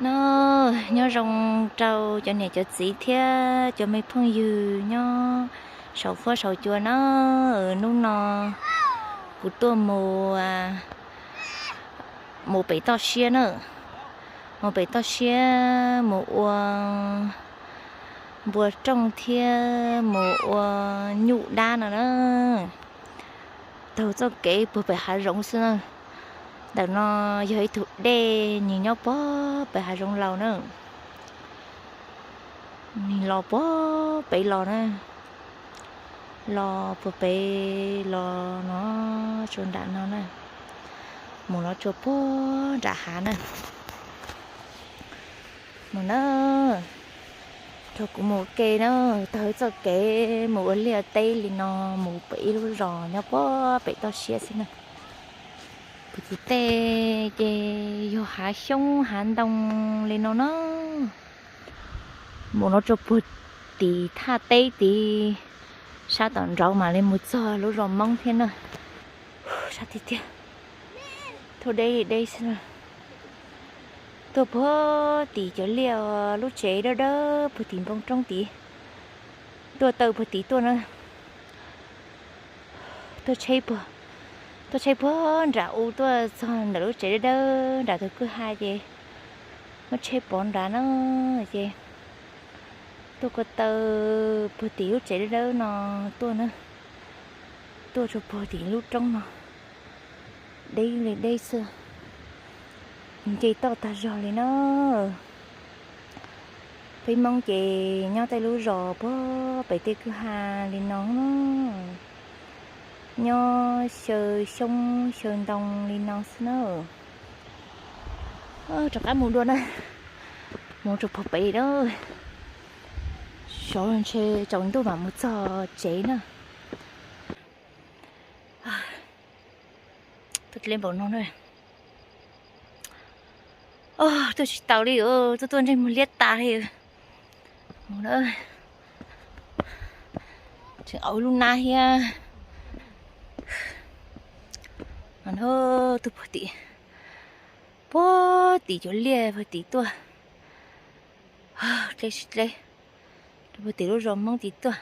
No, nyob zoo rau cov niam cov txiv thiab cov me phooj ywg nyob saum fuab saum cua na. Hnub no kuv tuaj mus, mus pem toj siab na, mus pem toj siab mus ua npua rooj thiab mus ua nyuj dab no na. Taug txoj kev puag pem hav zoov xwb na. Ntawm no yog ib tug dej nws nyob puag pem hav zoov laus na. Nws los puag pem los na, los puag pem los no, tsuas nram no na, mus no tsuas puag nram hav na. Mus na, nrog kuv mus ua ke na, taug txoj kev mus ua liaj teb li no, mus pem ib lub zos nyob puag pem toj siab xwb na. Puag tim tej ces yog hav xyoob hav ntoo li no na. Mus no tsuas puag tim thaj teb tid, sab tom nraud mam li mus txog lub zos Hmoob thiab na. Sab tiag tiag, tuaj deb li deb xwb na. Tuaj puag tim cov liaj lub tsev dawb dawb puag tim npoo roob tid. Tuaj taw puag tid tuaj na. Tuaj tsheb puag, tuaj tsheb puag nram u tuaj txog ntawm lub tsev dawb dawb nram tus kwj ha ces muab tsheb pov nrad na, ces tuaj ko taw puag tim lub tsev dawb dawb no tuaj na, tuaj rau puag tim lub roob no, deb li deb xwb, nce toj tag zog li na. Peb Hmoob ces nyob tej lub zos puag pem tej kwj ha li no, nyob xyaw xyoob xyaw ntoo li no xwb na. Rov qab mus dua na, mus rau puag pem na, sov ntshe tsaus ntuj mam mus txog tsev na. Tuaj dleb npaum no na. Tuaj tsis taus li, tuaj tuaj ntsej muag liab tas li. Mus na, tseem au lub nab thiab. Tuaj puag tim, puag tim cov liaj puag tim tuaj. Dleb tsis dleb, puag tim lub zos Hmoob tim tuaj.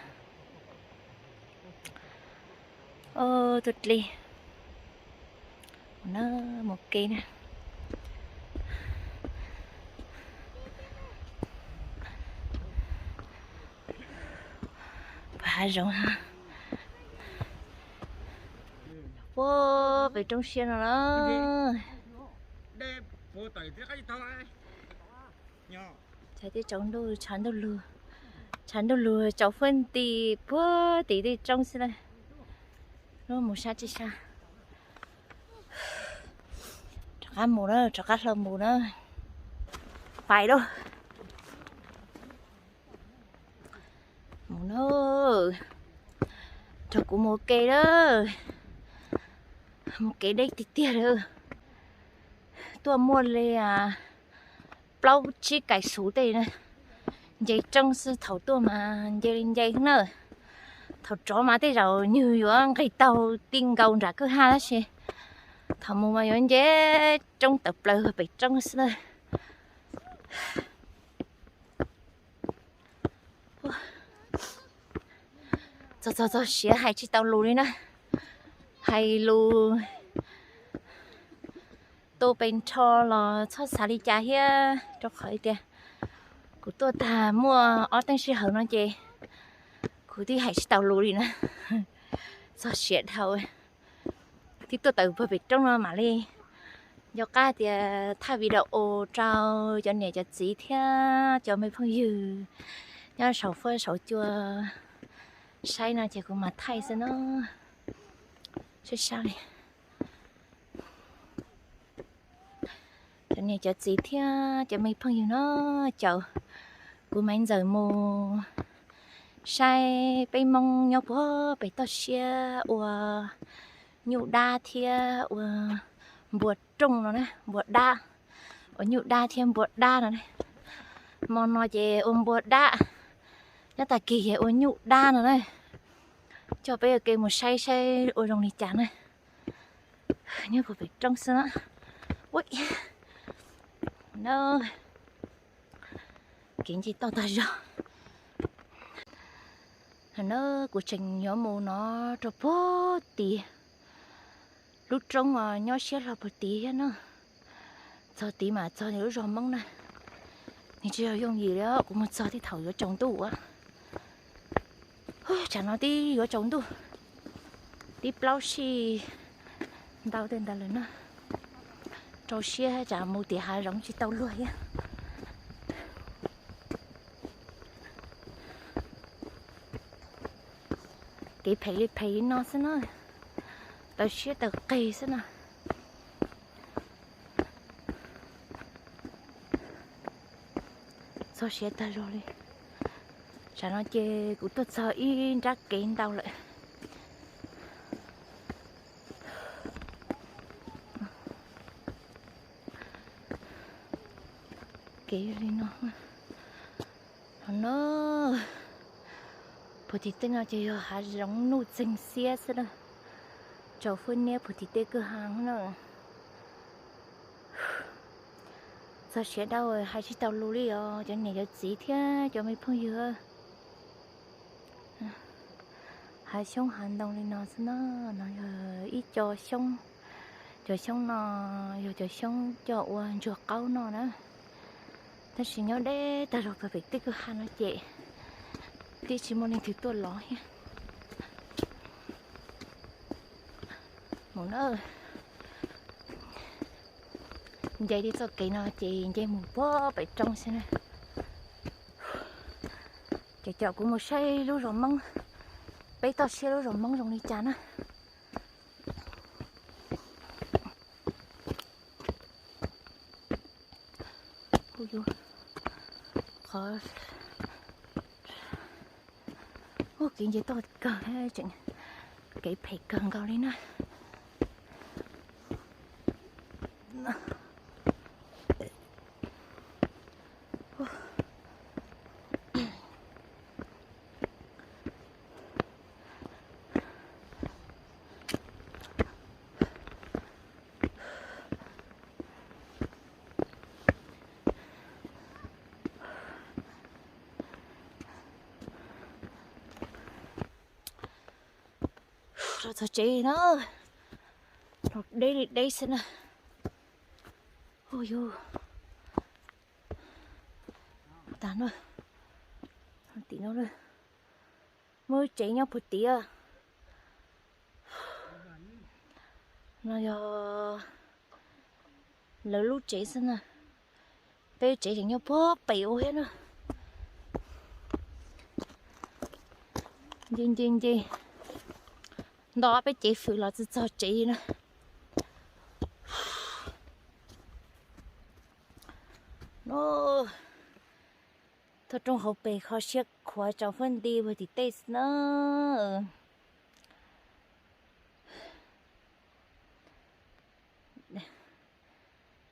Tuaj dleb, mus na, mus ke na. Pem hav zoov, puag pem roob siab no los. Tshav ntuj, tshav ntuj lug, tshav ntuj lug tsaus fuab nti puag tim tej roob xwb na. Lub mus sab tsis sab. Rov qab mus na, rov qab hlo mus na. Pais lauj. Mus na, nrog kuv mus ua ke lawm. Mus kev deb tiag tiag lawm. Tuaj muaj li plaub tsib kais xuv tej na. Nce roob xwb, thaum tuaj mas nce li nce na. Thaum rov mas tej zaum nyuag yuav nqis taug ti nkaus nram kwj ha tab sis thaum mus mas yuav nce roob tawm plaws pem roob xwb na. Txog txog txog siav hais tsis tau lus li na. Hais lus tu pes nrho los txhob xav li cas thiab, rau qhov tias kuv tuaj tag muaj ob teev sij hawm no ces kuv twb hais tsis tau lus li na. Txog siav dhau. Twb tuaj tawm puag pem roob no mam li nco qab tias thaij video rau cov niam cov txiv thiab cov me phooj ywg nyob saum fuab saum cua saib no ces kuv mam thaij xwb no. Saib sab li. Cov niam cov txiv thiab cov me phooj ywg no, caum kuv Maiv Ntxawm mus saib peb Hmoob nyob puag pem toj siab ua nyuj dab thiab ua npua rooj no na, npua dab, ua nyuj dab thiab npua dab no na. Hmo no ces ua npua dab, nyob tag kis ces ua nyuj dab no na. Coj peb ua ke mus saib saib ua zoo li cas na. Nyob puag pem roob xwb na. Ui, no, Kev nce toj tag zog. Hos na, kuv tseem yuav mus no rau puag tid. Lub roob nyob siab hlo puag tid thiab na. Txog tid mas txog lub zos Hmoob na. Nws tsis yog yooj yim li, kuv mus txog tib thaum yuav tsaus ntuj ua. Tsam no twb yuav tsaus ntuj, tib plaub sij ntau tej ntawd lawm na. Rau siab tsam mus tim hav zoov tsis tau luag thiab. Kev phem li phem li no xwb na, taw siab taw qis xwb na. Txog siav tag zog li. Tsam no ces kuv tuaj txog ib nrab kev ntau lawm. Kev li no, no, puag tim tej no ces yog hav zoov nuj txeeg xiab xwb na. Tsaus fuab niab puag tim tej kwj ha na. Txog siav dau hais tsis tau lus li os cov niam cov txiv thiab cov me phooj ywg. Hav xyoob hav ntoo li no xwb na, no yog ib co xyoob. Cov xyoob no yog cov xyoob coj ua ntsuag qaub noj na. Tab sis nyob deb tag zog puag pem tej kwj ha no ces twb tsis muaj leej twg tuaj lov thiab. Mus na, nce li txoj kev no ces nce mus puag pem roob xwb na. Ces coj kuv mus saib lub zos Hmoob, peb toj siab lub zos Hmoob zoo li cas na. Qhov, ua kev nce toj kawg, tseem kev phem kawg nkaus li na. Los txog tsev na, los deb li deb xwb na. Hu yug, tag no, tim no muaj tsev nyob puag tid. No yog lawv lub tsev xwb na. Peb tsev tseem nyob puag pem ua thiab na. Nce nce nce, nto peb cev fws los tsis txog tsev na. Thaj roob hauv pes kho siab khuav tsaus fuab nti puag tim tej xwb na.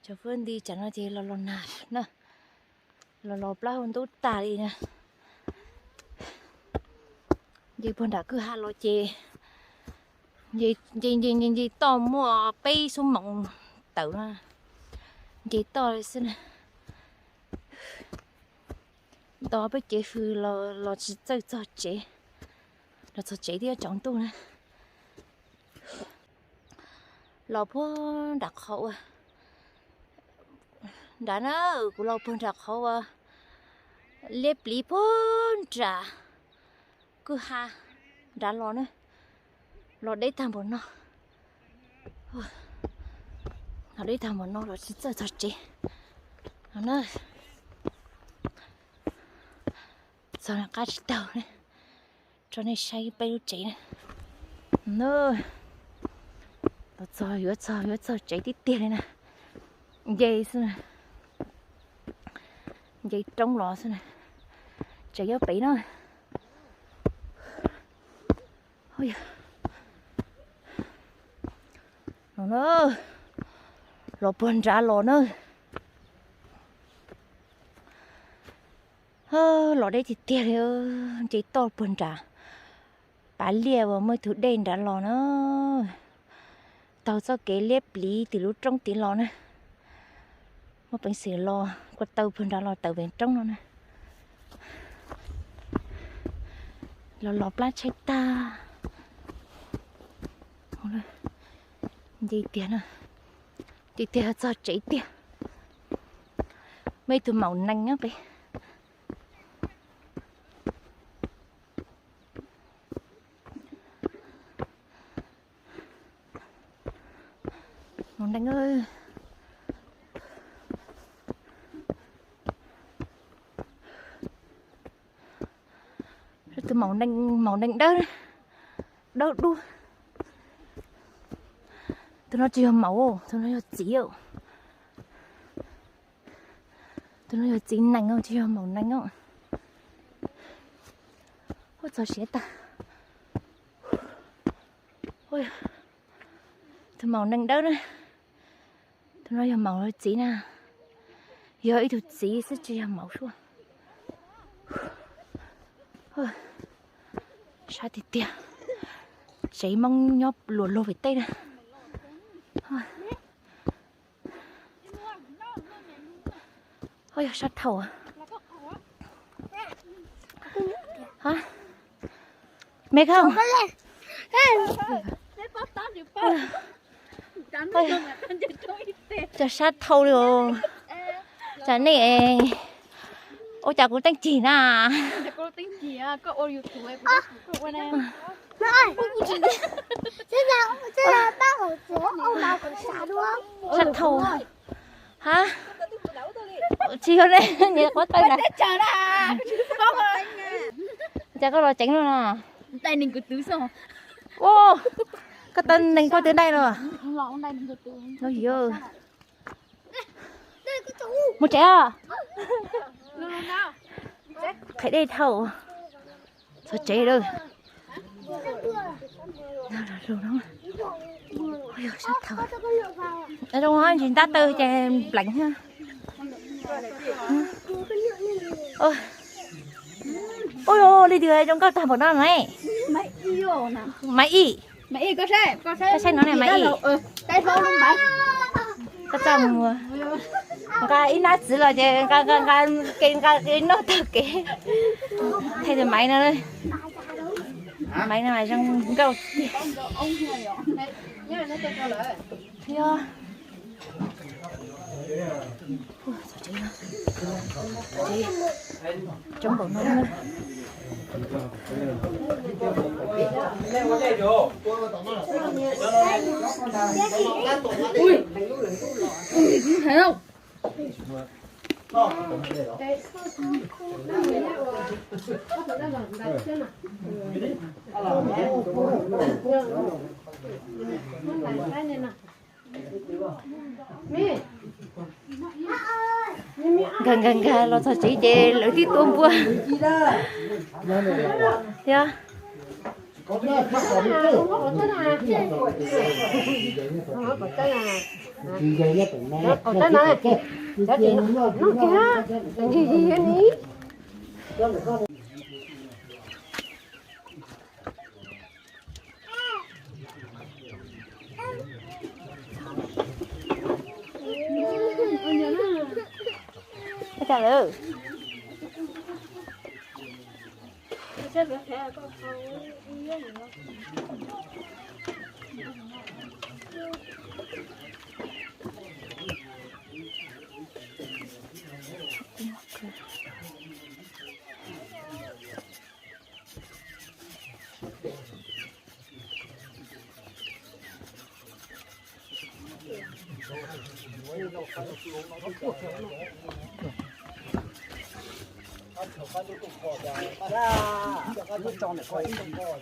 Tsaus fuab nti tsam no ces los los nag na, los los plaub hau ntub tag li na. Nce puag nram kwj ha los ces nce nce nce nce toj muaj peb xuab moos tawm na, nce toj li xwb na. Nto peb cev fws los tsis txawj txog tsev, los txog tsev thiab tsaus ntuj na. Los puag nram qhov ua nrad na, kuv los puag nram qhov ua liab pliv puag nram kwj ha nrad los na, los deb tag npaum no, los deb tag npaum no los tsis txawj txog tsev no na. Txog qab tsis taug ne, tso nej saib peb lub tsev na. Los txog yuav txog yuav txog tsev tib tiag li na. Nce xwb na, nce roob los xwb na. Tsev nyob pem no. No na, los puag nrad los na. Los deb tiag tiag li, nce toj puag nrad. Pas liaj uas muaj ib tug dej nrad los na. Taug txoj kev liab pliv tim lub roob tid los na. Muaj peev xwm los kua taw puag nrad los tawm pem roob no na. Los los plab tshaib tag. Nce tiag na, nce tiag txog tsev tiag. Muaj ib tug maum nees nyob pem. Maum nees, tus maum nees, maum nees dawb, dawb dub. Tus no tsis yog maum, tus no yog txiv. Tus no yog txiv nees, tsis yog maum nees. Ua txog siav tag. Tus maum nees dawb na, tus no yog maum los txiv na? Yog ib tug txiv xwb tsis yog maum suab. Sab tiag tiag, tsev Hmoob nyob luas luag pem teb na. Ua yog sab thaum. Me koj, cov sab thaum li os. Cas nej, ua cas kuv teej cig na? Sab thaum. Ha? Tsis yog ne, nyias quav tawg na. Cas koj los ceev no no? Koj tau nees koj twb dai los. Mus tsev os. Qheb dej thaum txog tsev lawm. Zoo ntsis ntab taw ces npleev. Ua li twg zoo nkauj tag npaum no na? Maiv Ij, koj saib no ne Maiv Ij. Koj txaj muag. Nqa ib nab txiv los ces nqa nqa nqa kev nqa kev noj tag kev. Thaij tus Maiv no, Maiv no zoo nkauj tiag. Yog tsev coob npaum no. Nkag nkag nkag los txog tsev ces lawv twb tua npua. Yog. Ua cas lawm?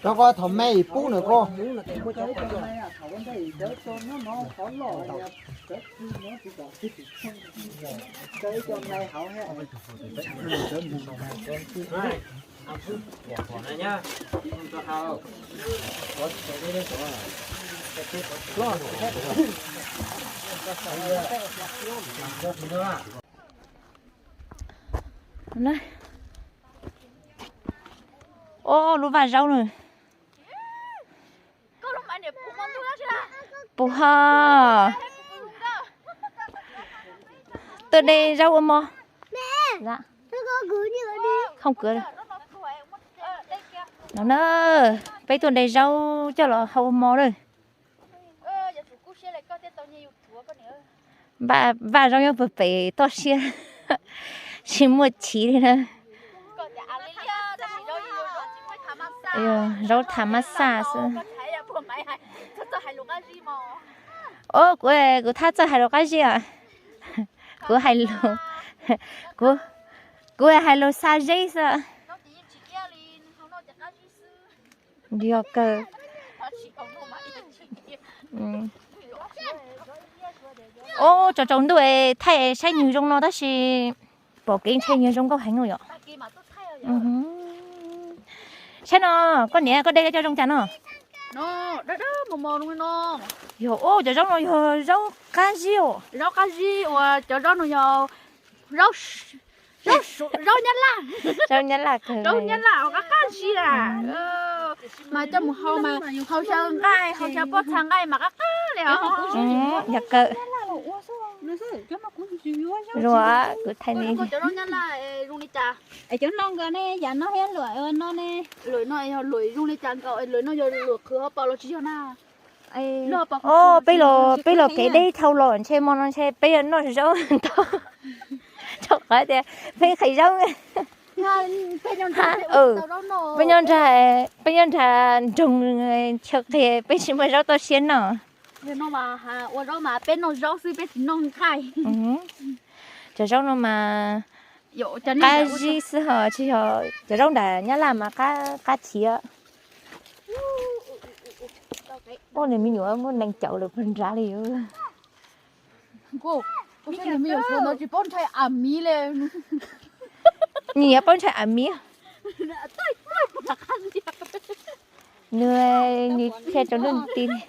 Rau koj thaum me ib pub ntawm koj. Ob lub vaj zaub na. Puas ho tuaj de zaub ua mov? Khoom kwv no na, peb tuaj de zaub coj los hau mov lawm. Vaj zaub nyob puag pem toj siab, tsis muaj chiv li na. Zaub tham mab xaj xwb. Os, kuv, kuv thaj txawj hais lus qab zib os. Kuv hais lus, kuv, kuv hais lus xa zeb xwb. Yog kawg. Os, tsaus tsaus ntuj thaij saib nyuag zoo no tab sis pom kev ntshe nyuag zoo nkauj heev no yom. Saib no, koj niam koj de cov zoo cas no? Yog, os, cov zaub no yog zaub qab zib os. Zaub qab zib uas cov zaub no yog zaub nyab laj. Zaub nyab laj kawg, zaub nyab laj uas qab qab zib a. Mas coj mus hau mas hau xyaw nqaij, hau xyaw pob txha nqaij mas qab qab li os. Yog kawg. Zoo, kuv thaij ne. Cov no nkawd ne, yam no thiab luam no ne. Luam no yog luam zoo li cas nkaus, luam no yog luam qhwv ho pom los tsis yog na. Os, peb los, peb los kev deb dhau los ntshe hmo no ntshe peb yuav noj zaub ntau. Rau qhov tias pheej qhwv zaub. Peb nyob nrag, peb nyob nrag nroog chaw qhia peb tsis muaj zaub toj siab noj. Ua zaub mas peb noj zaub xwb peb tsis noj nqaij. Cov zaub no mas qab zib xwb ho tsis yog cov zaub nram Nyab Laj mas qab, qab thiab. Ua nws me nyuam muaj nees caum lawm puag nrad li. Nws yuav paub ntshai a miv. Nws, nws thiaj tsaus ntuj nti li.